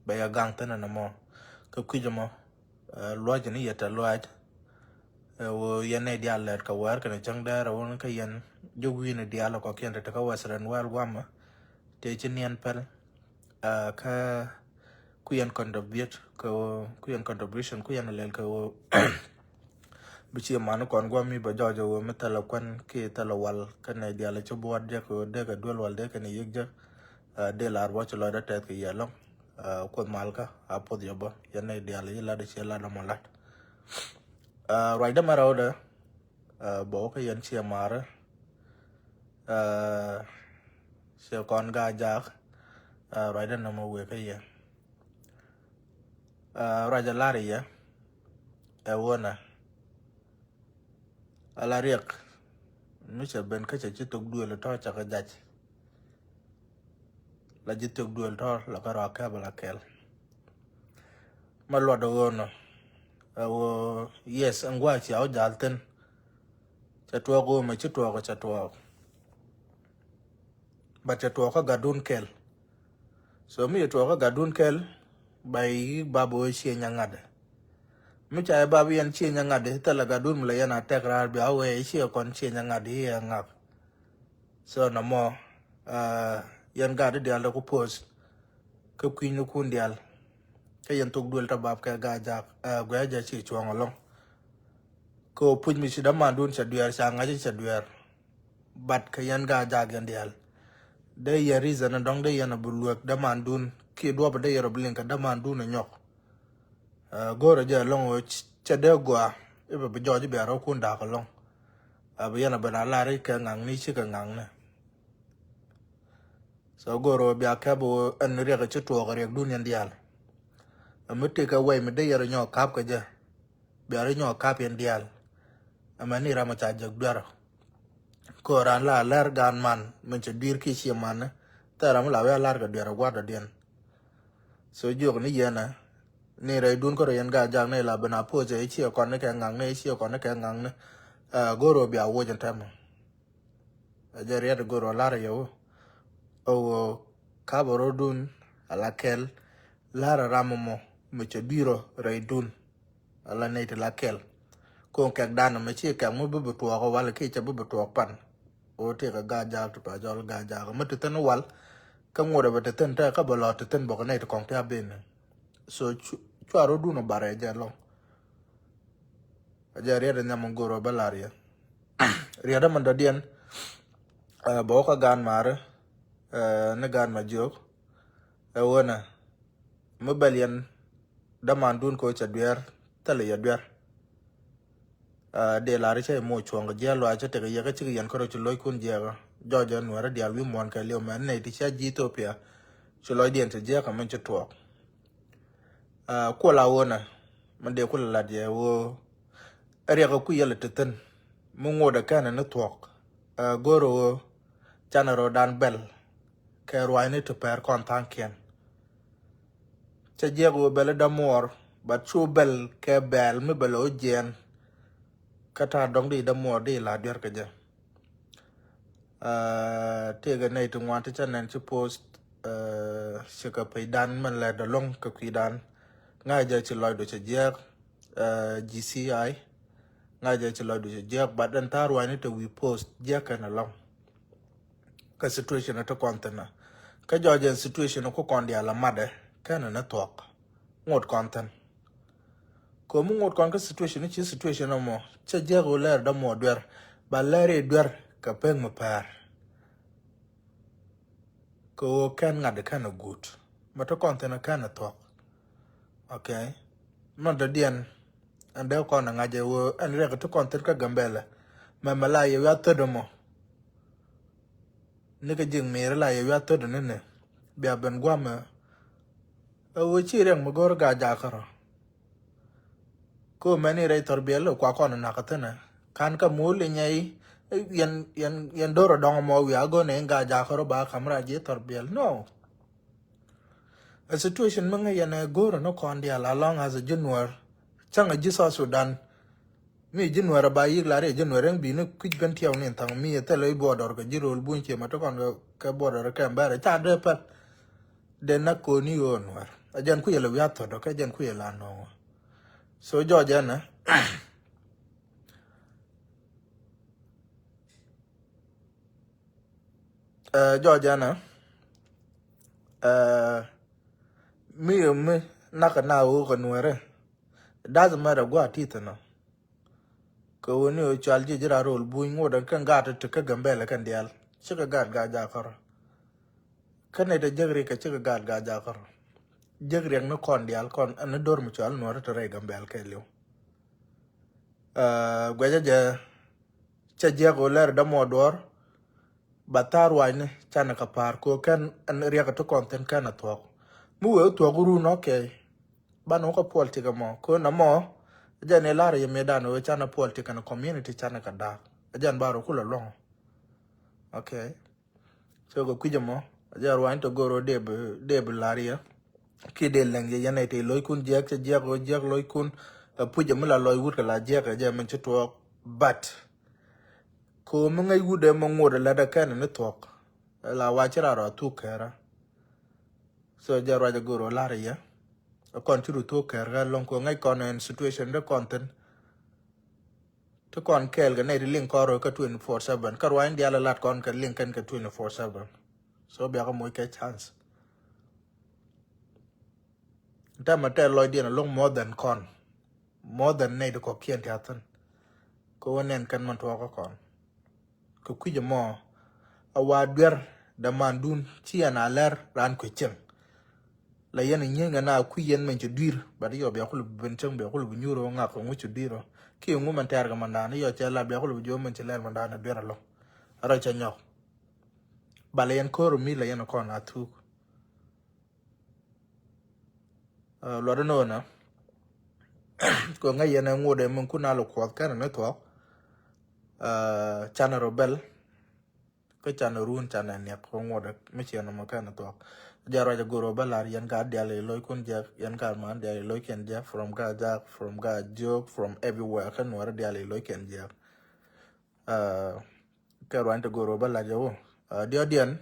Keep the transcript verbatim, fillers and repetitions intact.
bɛ yɛ gaŋ thin ɛn ɛmɔ. Kä kui̱c ɛmɔ, luac ni yɛ tɛ luac. Ɛ wä yɛn nɛy diaal lɛt kɛ wɛɛr kɛnɛ cäŋ dɛɛr ɛ wä ni kä yɛn jiök wi̱i̱ni diaal ɛ kɔkiɛn te te kä Western world guamä. Tëë ci niɛn pɛl. Kä ku yɛn contribute kɛ wä, ku yɛn contribution ku yɛn lɛl kɛ wä. Bi ci man kɔn guam mi bɛ jɔɔc ɛ wä mi thilɛ kuɛn ki thilɛ wal kɛnɛ diaal ci buɔt jɛ kɛ wä dee kɛ duel wal dee kɛnɛ yiëk jɛ. Dee lar bɔ ci lɔcdä tɛth kɛ yɛ lɔŋ. Kuoth malkä a puɔth yɛ bä yɛn nɛy diaal yi lat ci lat ɔmɔ lat. Ruacdä mɛ rɛwdɛ bä wä kä yɛn ciɛ marä. Ciɛ kɔn Gaa-jaak. Ruacdä nɔmɔ wëë kä yɛ. Ruac a lar yɛ ɛ wänä ala riɛk mi cɛ ben kä cɛ ci thok duël tɔ̱ cɛ kɛ jac. La ji̱ thok duël tɔ̱ la kä rɔ kɛp ala kɛl. Ma luɔt ɣöö nɔ ɛ ɣöö yes ɛn gua̱a̱ cia wä ja̱l thi̱n. Cɛ tuɔɔk ɣöö mɛ ci tuɔɔk cɛ tuɔɔk. But cɛ tuɔɔk kä gatdun kɛl. So mi cɛ tuɔɔk kä gatdun kɛl ba yi bab ɣöö ciɛ nyaŋa̱dɛ. Mi ca yi bab yɛn ciɛ nyaŋa̱dɛ thilɛ gatdun mi la yɛn a tɛk raar bia wee ciɛ kɔn ciɛ nyaŋa̱dɛ yi ɛ ŋak. So nɔmɔ yɛn gat di diaal dɛ ku post kä kui̱ny ni kun diaal. Kä yɛn thok duël ta bab kɛ Gaa-jaak guɛ jɛ ci cuɔ̱ŋ alɔŋ. Kä puc mi ci dämandun cɛ duɛɛr ca ŋa̱c cɛ duɛɛr. But kɛ yɛn Gaa-jaak yɛn diaal dee yɛn reason dɔ̱ŋ dee yɛn a bi luek dämandun kiɛ duɔp dee yɛn rɔ bi liŋ kɛ dämandun a nyɔk. Go̱o̱rä jɛ lɔŋ ɣöö cɛ dee gɔaa i̱ bɛ bi jɔɔc i̱ bia rɔ̱kun da̱a̱k ɛlɔ̱ŋ. A bi yɛn a ben a lar i̱ kɛ ŋa̱ŋni cikɛ ŋa̱ŋni. So go̱o̱rä ɣöö bia kɛp ɣöö ɛn riɛk ci tuɔɔk riɛkdun yɛn diaal. Ɛ mi tekɛ wɛy mi dee yɛn rɔ nyɔk ka̱p kɛ jɛ bia rɔ nyɔk ka̱p yɛn diaal. Ɛmɛ ni ram a ca jek duɛrä. Kɛ ɣöö ran la lɛr gaan man min cɛ dui̱r ki ciɛ man ni thɛɛr ram la wee a lar kɛ duɛrä gua̱dɔdiɛn. So jiök ni yɛn ɛ ni rɛydun kärɔ yɛn Gaa-jaak ni la ben a poth ɛ ciɛ kɔn ni kɛ ŋa̱ŋni ciɛ kɔn ni kɛ ŋa̱ŋni. Go̱o̱rä bia woc ɛn tɛmɛ. Ɛ jɛ riɛt go̱o̱rä lar yɛ wä ɛ wä kapɛ rɔdun ala kɛl. Lar ɛ ram ɛmɔ mi cɛ dui̱rɔ rɛydun. Ala nɛy ti la kɛl. Ko̱n kɛk dan ɛmɛ ci kɛk mi bi bi tuɔɔk ɛ wal ki cɛ bi bi tuɔɔk pan. Ɣöö tëëkɛ Gaa-jaak ti pa jɔl Gaa-jaak mi ti thin wal. Kä ŋot ɛ bɛ ti thin tɛk kä bɛ lɔ ti thin bɔk nɛy ti kɔŋ ti a ben. So cua rɔdun ɛ barɛ jɛ lɔŋ. Ɛ jɛ riɛt ɛ nhiam ɛ go̱o̱r ɛ bä lar yɛ. Riɛt ɛ mɛn dɔ̱diɛn bɛ wä kä gaan maari ni gaan ma jiök. Ɛ wänɛ mi bɛl yɛn dämandun kɛ wä cɛ duɛɛr thilɛ yɛ duɛɛr. Dee lar cä moc cuɔ̱ŋ kɛ jiɛɛl luaac cä tekɛ yɛ kä cikɛ yɛn kärɔ ci lo̱ckun jiɛɛkä. Jɔɔc ɛ nuɛɛrä diaal wi̱i̱ muɔ̱ɔ̱n kɛ liw mɛn nɛy ti cia ji̱ Ethiopia. Ci lɔcdiɛn ci jiɛɛkä min ci tuɔɔk. Kuɔl a ɣöö nɛ min dee kulɛ lat yɛ ɣöö riɛk ɛ kui̱ yɛlɛ ti thi̱n mi ŋot ɛ kɛnɛ ni thuɔ̱k. Go̱o̱rä ɣöö canɛ rɔɔdan bɛl kɛ ruaacni ti pɛr kɔn tha̱a̱ŋkiɛn. Cä jiɛk ɣöö bɛl i̱ dämuɔɔr bat cu bɛl kɛ bɛɛl mi bɛl ɣöö jiɛɛn. Kä ta̱a̱ dɔ̱ŋ di dämuɔɔr di la duer kɛ jɛ. Tëëkɛ nɛy ti ŋuan ti cä nɛn ci post. Cikɛ pecdan mɛn lɛt dɔ̱ luäŋ kɛ kui̱dan. Ŋa̱c jɛ ci lɔcdu cɛ jiɛk. G C I ŋa̱c jɛ ci lɔcdu cɛ jiɛk, but ɛn tha̱a̱r ruacni te wi̱i̱ post jiɛk kɛn ɛlɔ̱ŋ. Kä situation ti kɔn thinä kä jɔɔc ɛn situation ku kɔn diaal amatdɛ kɛn ɛn ɛ thuɔ̱k. Ŋot kɔn thin. Ko̱mi ŋot kɔn kä situation ci situation ɛmɔ cɛ jiɛk ɣöö lɛɛr dämuɔɔr duer. Ba lɛɛr i̱ duer kɛ pek mi päär. Kɛ ɣöö kɛn ŋa̱t kɛn ɛ guut mɛ ti kɔn thin kɛn ɛ thuɔ̱k. Ok. Mɛ dɔ̱diɛn ɛn dee kɔn ɛ ŋa̱c ɛ ɣöö ɛn riɛk ti kɔn thin kä Gambɛlɛ. Mɛ mɛ la yɛ wiath thöt ɛmɔ. Ni kɛ ji̱ Miir la yɛ wiath thöt ɛn ni ni bia ben gua̱mɛ. Ɛ ɣöö ci riɛk mi go̱r Gaa-jaak kärɔ. Kä mɛni rɛy thɔr biɛl kua kɔn nak thinɛ kan kä mul inyɛ i yɛn yɛn yɛn dor dɔŋ mɔ wiaa gɔn in Gaa-jaak ro ba kam ra ji̱ thɔr biɛl no. A situation mi ŋa yɛn ɛ go̱r ni kɔn dial along as a ji̱ Nuɛr. Cäŋ a ji̱ South Sudan. Mi ji̱ Nuɛr a ba yik la ri ji̱ Nuɛr in bi ni kui̱c ben tiɛw ni thaŋ mi thil i border kɛ ji̱ rol buny cie ma ti kɔn kɛ border kɛ bɛr ca dee pɛl. Dee nak koni ɣöö Nuɛr. Ɛ jɛn kui̱ yɛ lɛ wi̱i̱ a thɔt ɔ kɛ jɛn kui̱ yɛ la nɔŋɔ. So jɔɔc ɛn ɛ jɔɔc ɛn ɛ mi mi nak na wok ɛ nuɛrɛ. Doesn't matter gua tith nɔ. Kɛ wuni ɔ cual ji̱ ji̱ ra rol buny ŋot ɛn kɛn gaat ti kä Gambɛl kɛn dial cikɛ gaat gaa jakɔr. Kä nɛy te jek rik kɛ cikɛ gaat gaa jakɔr. Jek riɛk ni kɔn dial kɔn ɛn ni dor mi cual nuɔri te rɛy Gambɛl kɛ liw. Guɛcä jɛ cɛ jiɛk ɣöö lɛr dämɔ duɔr. Ba thaar ruacni canɛ kɛ pa̱a̱r kɛ ɣöö kɛn ɛn riɛk ti kɔn thin kɛn ɛ thuɔ̱k. Mi wee thuɔ̱k run ɔkɛ. Ban wä kä puɔl tikɛ mɔ kɛ ɣöö nɔmɔ jɛ ni lar yɛ mëëdan ɣöö canɛ puɔl tikɛ ni community canɛ kɛ da̱a̱k. Jɛn bar wä kulɛ luɔ̱ŋ. Okay. So kɛ kui̱c ɛmɔ a jɛ ruany tɔ go̱r ɔ dee bi dee bi la̱r yɛ. Ki dee lɛŋ yɛ yɛn ɛ tëë lo̱ckun jiɛk cɛ jiɛk ɣöö jiɛk lo̱ckun. Ɛ puc ɛmi la lɔc wut kɛ la jiɛk ɛ jɛ min ci tuɔɔk. But ko mi ŋäc wut ɛmɛ ŋot ɛ lät ɛ kɛn ni thuɔ̱k. Ɛ la wa ci rar ɔ thuk kɛɛrä. So jɛ ruac ɛ go̱r ɔ la̱r yɛ. Ɛ kɔn ci ru thuk kɛɛrä lɔŋ ko ŋäc kɔn ɛn situation de kɔn thin. Ti kɔn kɛɛl kɛ nɛy ti liŋ kɔn rɔ kä twenty four seven kä ruany dial lat kɔn kɛ liŋ kɛn kɛ twenty four seven. So biakä moc kɛ chance. Tɛmɛ tɛl lɔcdiɛn a loŋ more than kɔn, more than nɛy ti kɔkiɛn ti a thin. Kɛ wä nɛn kɛn man tuɔɔkä kɔn. Kɛ kui̱c ɛmɔ a wa duer dämandun ci ɛn a lɛr raan kui̱ cieŋ. La yɛn nyieny kɛ na kui̱ yɛn mɛn ci dui̱r, but yɔ bia kul bi ben cieŋ bia kul bi nyuur ɔ ŋak kɛ ŋuc ci dui̱r ɔ. Ki ŋu mɛn tɛɛr kɛ mandan yɔ cɛ la bia kul bi jiɔ mɛn ci lɛr mandan a duer alɔ. Rɔ cɛ nyɔk. Ba la yɛn ko̱r mi la yɛn kɔn a thuk. Luɔt inɔ na kɛ ŋäc yɛn ɛ ŋot ɛ min kun a lɔ kuɔth kɛn ni thuɔk. Canɛ rɔ bɛl. Kä canɛ run canɛ niɛk kɛ ŋot mi ciɛ nɔmɔ kɛn thuɔk. Jɛ ruac a goro bä lar yɛn ka dial iloc kun jɛ yɛn ka man dial iloc kɛn jɛ from ka jak from ka jiok from everywhere kɛ nuɔrɛ dial iloc kɛn jɛ. Kɛ ruany te goro bä lar jɛ wo diɔt diɛn.